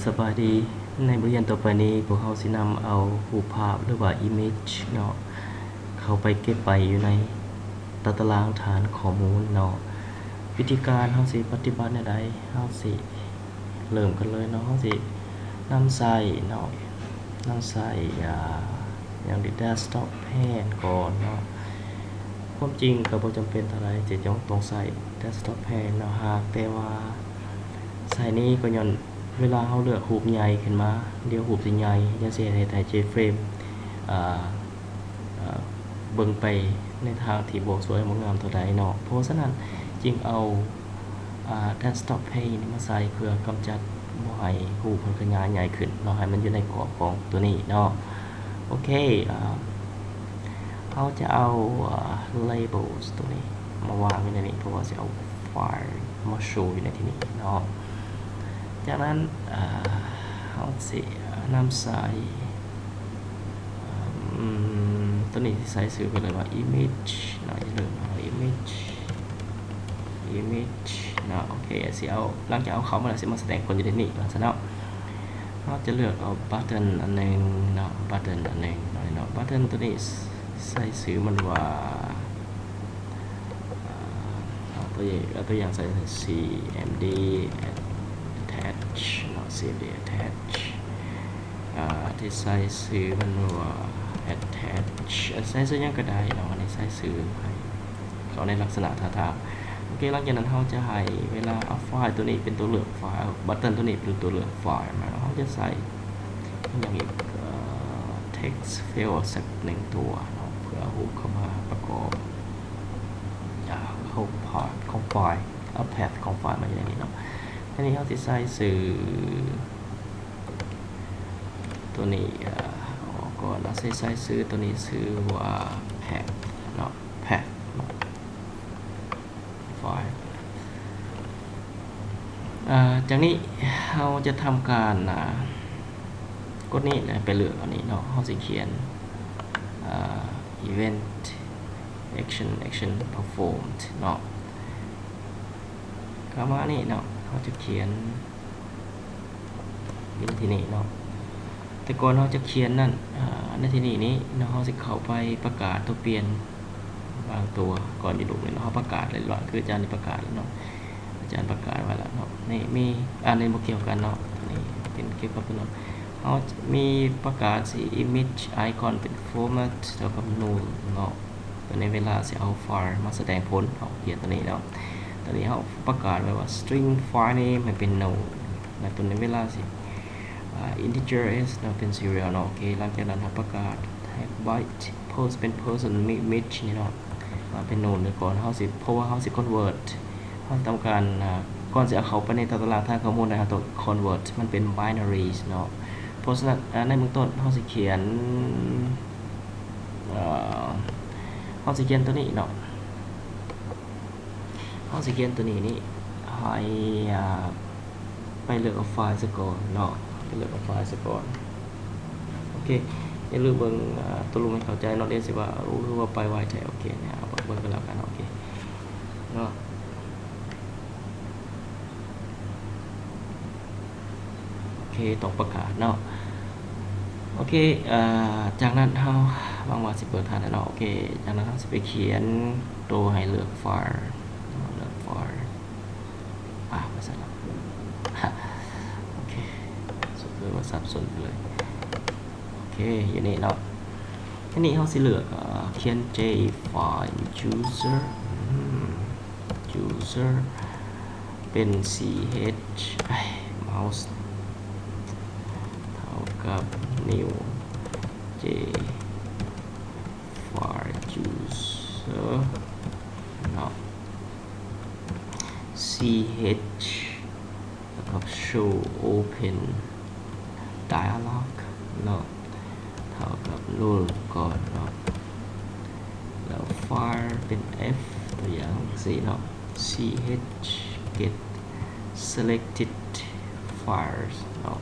ສະບາຍດີ, ໃນບົດຮຽນຕໍ່ໄປນີ້ ພວກເຮົາຊິນຳເອົາຮູບພາບ ຫຼືວ່າ image ເນາະ ເຂົ້າໄປເກັບໄວ້ຢູ່ໃນຕາຕະລາງຖານຂໍ້ມູນເນາະ. ວິທີການເຮົາຊິປະຕິບັດແນວໃດ? ເຮົາຊິເລີ່ມກັນເລີຍເນາະ. ເຮົາຊິນຳໃຊ້ເນາະ, ນຳໃຊ້ ອາ ຫຍັງດີ desktop pane ກ່ອນເນາະ. ຄວາມຈິງກໍບໍ່ຈຳເປັນເທົ່າໃດທີ່ຈະຕ້ອງໃຊ້ desktop pane ເນາະ, ຫາກແຕ່ວ່າໃຊ້ນີ້ກໍຍ້ອນ ເວລາເຮົາເລືອກຮູບໃຫຍ່ຂຶ້ນມາ, ດຽວຮູບຊິໃຫຍ່, ຈັ່ງຊີ້ເຮັດໃຫ້ keyframe ເບິ່ງໄປໃນທາງທີ່ບໍ່ສວຍບໍ່ງາມເທົ່າໃດເນາະ. ເພາະສະນັ້ນຈຶ່ງເອົາ ອາ desktop pane ມາໃສ່ ເພື່ອກຳຈັດບໍ່ໃຫ້ຮູບມັນຂະຫຍາຍໃຫຍ່ຂຶ້ນເນາະ, ໃຫ້ມັນຢູ່ໃນກອບຂອງຕົວນີ້ເນາະ. ໂອເຄ ອາ ເຮົາຈະເອົາ ອາ labels ຕົວນີ້ມາວາງຢູ່ໃນນີ້ ເພາະວ່າຊິເອົາໄຟລ໌ມາໂຊຢູ່ໃນທີ່ນີ້ເນາະ. ຈາກນັ້ນ ອາ ເຮົາຊິນຳໃຊ້ ອາ ຕົວນີ້ຊິໃສ່ຊື່ໄປເລີຍວ່າ image ເນາະ, ຢ່າລືມເນາະ image image ເນາະ. ໂອເຄ ຊິເອົາ ຫຼັງຈາກເອົາເຂົ້າມາແລ້ວ ຊິມາສະແດງຜົນຢູ່ໃນນີ້ວ່າຊັ້ນເນາະ. ເຮົາຈະເລືອກເອົາ button ອັນໜຶ່ງເນາະ, button ອັນໜຶ່ງເນາະ. button ຕົວນີ້ໃສ່ຊື່ມັນວ່າ ເອົາຕົວຢ່າງ ເອົາຕົວຢ່າງໃສ່ cmd attach ເນາະ, cmd attach ອາ ທີ່ໃສ່ຊື່ມັນວ່າ attach ໃສ່ຊື່ຫຍັງກໍໄດ້ເນາະ, ອັນນີ້ໃສ່ຊື່ໃຫ້ເຂົ້າໃນລັກສະນະທ່າທາງ. ໂອເຄ ຫຼັງຈາກນັ້ນເຮົາຈະໃຫ້ເວລາເອົາໄຟລ໌ຕົວນີ້ເປັນຕົວເລືອກໄຟລ໌, button ຕົວນີ້ເປັນຕົວເລືອກໄຟລ໌ມາເນາະ. ເຮົາຈະໃສ່ຫຍັງອີກ ເອີ text field ສັກໜຶ່ງຕົວເນາະ ເພື່ອເອົາຮູບເຂົ້າມາປະກອບ ອາ ເອົາພາດຂອງໄຟລ໌ ເອົາ path ຂອງໄຟລ໌ມາຢູ່ໃນນີ້ເນາະ. ທີນີ້ເຮົາຊິໃສ່ຊື່ຕົວນີ້ ອາ ອອກກ່ອນເນາະ, ໃສ່ຊື່ຕົວນີ້ຊື່ວ່າ path ເນາະ, path ເນາະ. ອາ ຈາກນີ້ເຮົາຈະທຳການ ອາ ກົດນີ້ ແລ້ວໄປເລືອກອັນນີ້ເນາະ. ເຮົາຊິຂຽນ ອາ event action action performed ເນາະ. ເຂົ້າມານີ້ເນາະ ເຮົາຈະຂຽນ ຢູ່ໃນທີ່ນີ້ເນາະ. ແຕ່ກ່ອນເຮົາຈະຂຽນນັ້ນ ອາ ໃນທີ່ນີ້ນີ້ເນາະ ເຮົາຊິເຂົ້າໄປປະກາດຕົວປ່ຽນບາງຕົວກ່ອນຢູ່ລູບນີ້ເນາະ. ເຮົາປະກາດເລີຍເນາະ ຄືອາຈານໄດ້ປະກາດແລ້ວເນາະ, ອາຈານປະກາດໄວ້ແລ້ວເນາະ. ນີ້ມີ ອັນນີ້ບໍ່ກ່ຽວກັນເນາະ, ນີ້ເປັນກ່ຽວກັບຕົວນັ້ນ. ເຮົາມີປະກາດຊິ image icon ເປັນ format ເທົ່າກັບ null ເນາະ. ຕົວນີ້ເວລາຊິເອົາໄຟລ໌ມາສະແດງຜົນ ເຮົາຂຽນຕົວນີ້ເນາະ. ຕົວນີ້ເຮົາປະກາດໄວ້ວ່າ string file name ໃຫ້ເປັນ null ແລະ ຕົວນີ້ເວລາຊິ ອາ integer s ເນາະ ເປັນ serial ເນາະ. ໂອເຄ ຫຼັງຈາກນັ້ນເຮົາປະກາດ type byte pers ເປັນ person image ນີ້ເນາະ ມາເປັນ null ນີ້ກ່ອນ. ເຮົາຊິ ເພາະວ່າເຮົາຊິ convert ເຮົາຕ້ອງການ ອາ ກ່ອນຊິເອົາເຂົ້າໄປໃນຕາຕະລາງຖານຂໍ້ມູນໄດ້ ເຮົາຕ້ອງ convert ມັນເປັນ binaries ເນາະ. ເພາະສະນັ້ນ ອາ ໃນເບື້ອງຕົ້ນເຮົາຊິຂຽນ ເອີ ເຮົາຊິຂຽນຕົວນີ້ເນາະ, ເຮົາຊິຂຽນຕົວນີ້ນີ້ ໃຫ້ ອາ ໄປເລືອກເອົາໄຟລ໌ຊະກ່ອນເນາະ, ໄປເລືອກເອົາໄຟລ໌ຊະກ່ອນ. ໂອເຄ ຢ່າລືມເບິ່ງ ອາ ຕົວລວມໃຫ້ເຂົ້າໃຈເນາະ, ດຽວຊິວ່າ ໂອ້ ຄືວ່າໄປໄວແທ້. ໂອເຄ ເນຍ ເອົາເບິ່ງກັນແລ້ວກັນ. ໂອເຄເນາະ. ໂອເຄ ຕ້ອງປະກາດເນາະ. ໂອເຄ ເອີ ຈາກນັ້ນເຮົາ ຫວັງວ່າຊິເປີດທັນແລ້ວເນາະ. ໂອເຄ ຈາກນັ້ນເຮົາຊິໄປຂຽນໂຕໃຫ້ເລືອກໄຟລ໌ເນາະ, ເລືອກໄຟລ໌ ອາ ໄປໃສ່ລະ. ໂອເຄ ສົມມຸດວ່າສັບສົນໄປເລີຍ. ໂອເຄ ຢູ່ນີ້ເນາະ. ທີນີ້ເຮົາຊິເລືອກ ເອີ ຂຽນ J file user ອືມ user ເປັນ C H ເອົ້າ mouse ເທົ່າກັບ new J file user ເນາະ, C H ແລ້ວກໍ show open dialog ເນາະ ເທົ່າກັບ null ກ່ອນເນາະ, ແລ້ວ file ເປັນ F ຕົວຢ່າງຊີ້ເນາະ, C H get selected files ເນາະ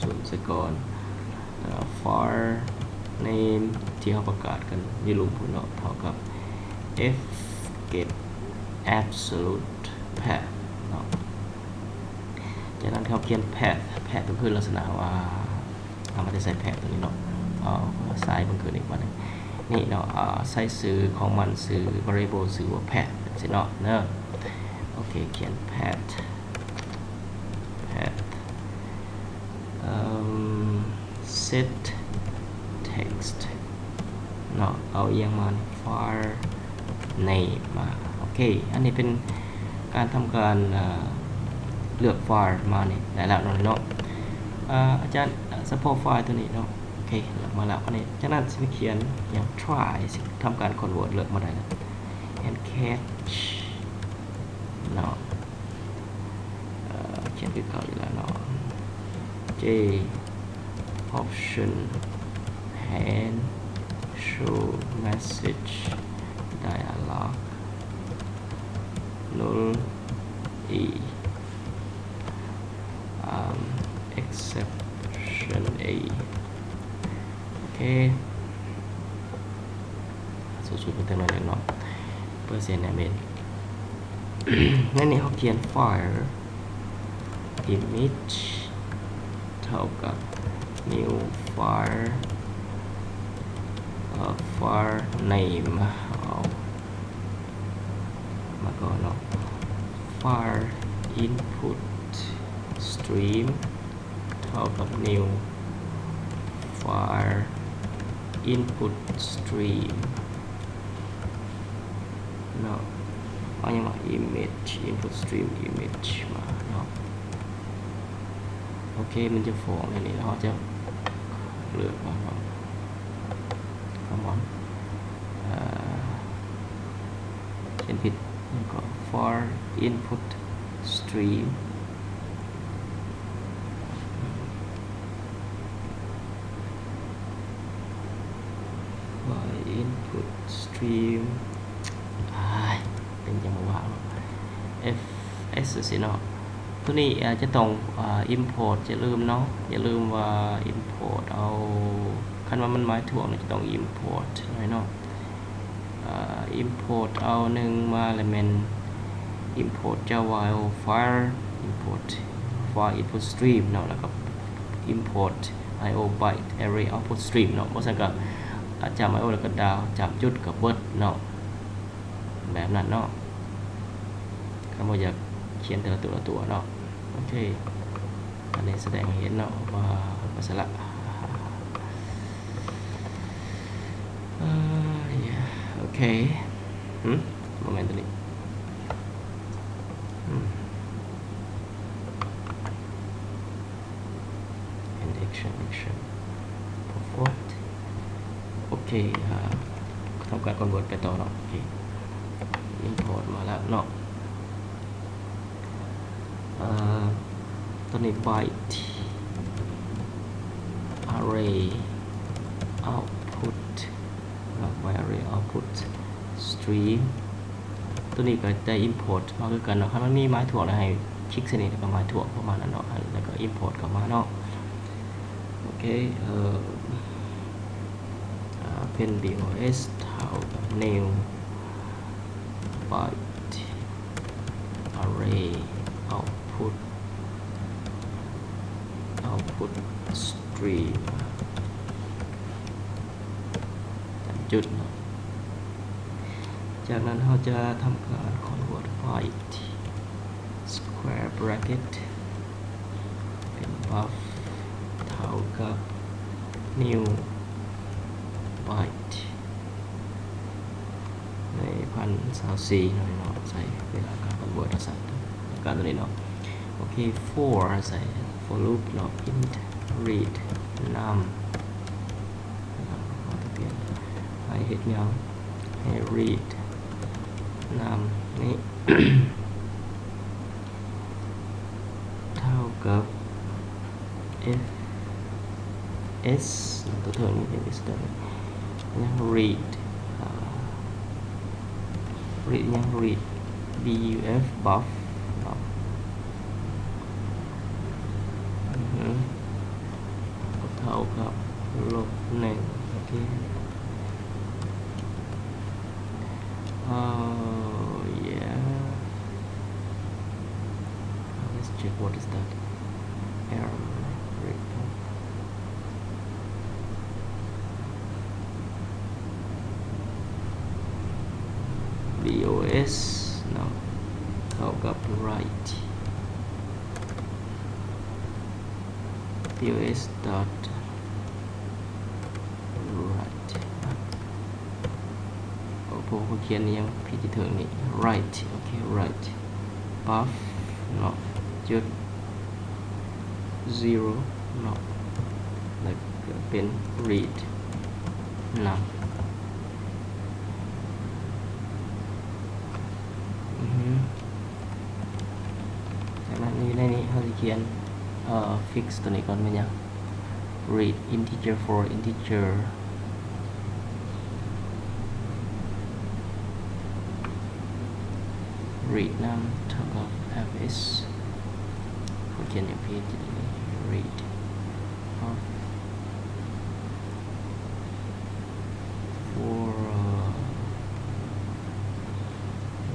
ສູນໃສ່ກ່ອນ, ແລ້ວ file name ທີ່ເຮົາປະກາດກັນຢູ່ລຸ່ມພຸ້ນເນາະ ເທົ່າກັບ F get absolute path ເນາະ. ຈ ຈາກນັ້ນເຮົາຂຽນ path, path ກໍຄືລັກສະນະວ່າເອົາມາແຕ່ໃສ path ຕົວນີ້ເນາະ. ເອົາໃສ່ເບິ່ງຄືນອີກບາດນີ້ ນີ້ເນາະ, ເອົາໃສ່ຊື່ຂອງມັນ, ຊື່ variable ຊື່ວ່າ path ຈັ່ງຊີ້ເນາະ, ເນີ. ໂອເຄ, ຂຽນ path, path, ເອີ່ມ set text ເນາະ, ເອົາອີ່ຫຍັງມານີ້ file name ມາ. ໂອເຄ, ອັນນີ້ເປັນການທຳການ ເອີ່ ເລືອກ file ມານີ້ໄດ້ແລ້ວເນາະ, ເນາະ. ອາຈານ ສະເພາະ file ຕົວນີ້ເນາະ. ໂອເຄ, ເລືອກມາແລ້ວ. ອັນນີ້ ຈາກນັ້ນຊິມາຂຽນຫຍັງ try ຊິທຳການ convert ເລືອກມາໄດ້ແລ້ວ and catch ເນາະ. ເອີ່ ຂຽນຄືເກົ່າຢູ່ແລ້ວເນາະ, J option hand show message dialog null E, ເອີ່ມ exception A. ໂອເຄ, ສູງໆໄປເຖິງໜ້ອຍໜຶ່ງເນາະ ເພື່ອຊິໃຫ້ແນບເຫັນ. ໃນນີ້ເຮົາຂຽນ file image ເທົ່າກັບ new file ເອີ່ file name ເອົາມາກ່ອນເນາະ, file input stream ເທົ່າກັບ new file input stream ເນາະ. ເອົາຫຍັງມາ image input stream image ມາເນາະ. ໂອເຄ, ມັນຈະຟ້ອງໃນນີ້ ເຮົາຈະເລືອກມາເນາະ. Come on, ເອີ່ ຂຽນຜິດ ແລ້ວກໍ file input stream, file input stream ອ້າຍ ເປັນຫຍັງບໍ່ວ່າງເນາະ F S ຊີ້ເນາະ. ຕົວນີ້ອາດຈະຕ້ອງ ອາ import ຢ່າລືມເນາະ, ຢ່າລືມວ່າ import ເອົາ ຄັນວ່າມັນໝາຍຖ້ວງ ຈະຕ້ອງ import ເນາະ, ອາ import ເອົາໜຶ່ງມາ ແລ້ວແມ່ນ import Java I/O file, import file input stream ເນາະ, ແລ້ວກໍ import I/O byte array output stream ເນາະ. ບໍ່ຊັ້ນກໍ ອາ ຈ້ຳ I/O ແລ້ວກໍດາວ, ຈ້ຳຈຸດກໍເບິດເນາະ. ແບບນັ້ນເນາະ, ຄັນບໍ່ຢາກຂຽນແຕ່ລະຕົວລະຕົວເນາະ. ໂອເຄ, ອັນນີ້ສະແດງໃຫ້ເຫັນເນາະວ່າ ວ່າຊັ້ນລະ. ເອີ ໂອເຄ, ຫຶ ບໍ່ແມ່ນຕົວນີ້. ແອນ action action performed. ໂອເຄ, ອາ ທຳການ convert ໄປຕໍ່ເນາະ. ໂອເຄ, import ມາແລ້ວເນາະ. ເອີ ຕົວນີ້ byte array output ເນາະ, byte array output stream. ຕົວນີ້ກໍໄດ້ import ມາຄືກັນເນາະ. ຄັນມັນມີໝາຍຖ້ວງ ໃຫ້ຄລິກໃສ່ນີ້ ແລ້ວກໍໝາຍຖ້ວງປະມານນັ້ນເນາະ, ແລ້ວກໍ import ເຂົ້າມາເນາະ. ໂອເຄ, ເອີ ເປັນ bos ເທົ່າກັບ new byte array output output stream ຈຸດເນາະ. ຈາກນັ້ນເຮົາຈະທຳການ convert byte square bracket ເປັນ buff ເທົ່າກັບ new byte ໃນພັນຊາວສີ່ໜ້ອຍເນາະ, ໃສ່ເວລາການ convert ໃສ່ການຕົວນີ້ເນາະ. ໂອເຄ, for ໃສ່ for loop ເນາະ, int read num ເນາະ, ເຮົາຈະປ່ຽນໃຫ້ເຮັດຫຍັງ? ໃຫ້ read num ນີ້ ເທົ່າກັບ F S ຕົວເທິງນີ້ເປັນ S ຕົວນີ້ ຍັງ read ອາ read ຍັງ read buf buff ເນາະ ອື ເທົ່າກັບລົບໜຶ່ງ. ໂອເຄ. Oh yeah, let's check what is that. B O S ເນາະ ເທົ່າກັບ write B O S dot write ເພາະວ່າຂ້ອຍຂຽນອີ່ຫຍັງຜິດທີ່ເທິງນີ້ write ໂອເຄ write path ເນາະ ຈຸດ zero ເນາະ ແລ້ວກໍເປັນ read num ອືຮຶ ຈາກນັ້ນຢູ່ໃນນີ້ເຮົາຊິຂຽນ ເອີ fix ຕົວນີ້ກ່ອນ ແມ່ນຫຍັງ read integer for integer read num ເທົ່າກັບ fs ຂ້ອຍຂຽນ fs ຢູ່ນີ້ read of for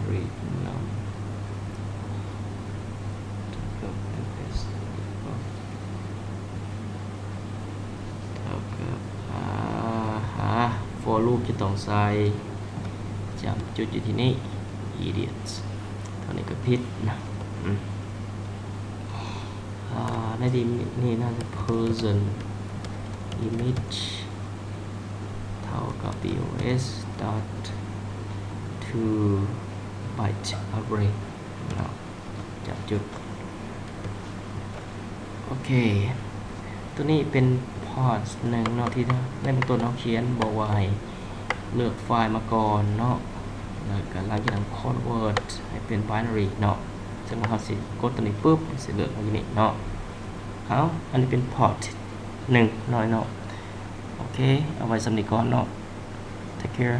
read num ເທົ່າກັບ fs ເທົ່າກັບ ອາ ອາ for loop ຈະຕ້ອງໃສ່ຈ້ຳຈຸດຢູ່ທີ່ນີ້ idiot ເທົ່ານີ້ກໍຜິດນະ ອືມ ອາ ໃນທີ່ນີ້ໜ້າຈະ person image ເທົ່າກັບ bos dot two byte array ເນາະ ຈັບຈຸດ ໂອເຄ ຕົວນີ້ເປັນ path ໜຶ່ງເນາະ ທີ່ໃນເບື້ອງຕົ້ນເຮົາຂຽນບອກວ່າໃຫ້ເລືອກໄຟລ໌ມາກ່ອນເນາະ ແລ້ວກໍຫຼັງຈາກນັ້ນ convert ໃຫ້ເປັນ binary ເນາະ ເຊິ່ງວ່າເຮົາຊິກົດຕົວນີ້ປຶບ ມັນຊິເລືອກມາຢູ່ນີ້ເນາະ ເອົາ ອັນນີ້ເປັນ path ໜຶ່ງເນາະ ໂອເຄ ເອົາໄວ້ສ່ຳນີ້ກ່ອນເນາະ take care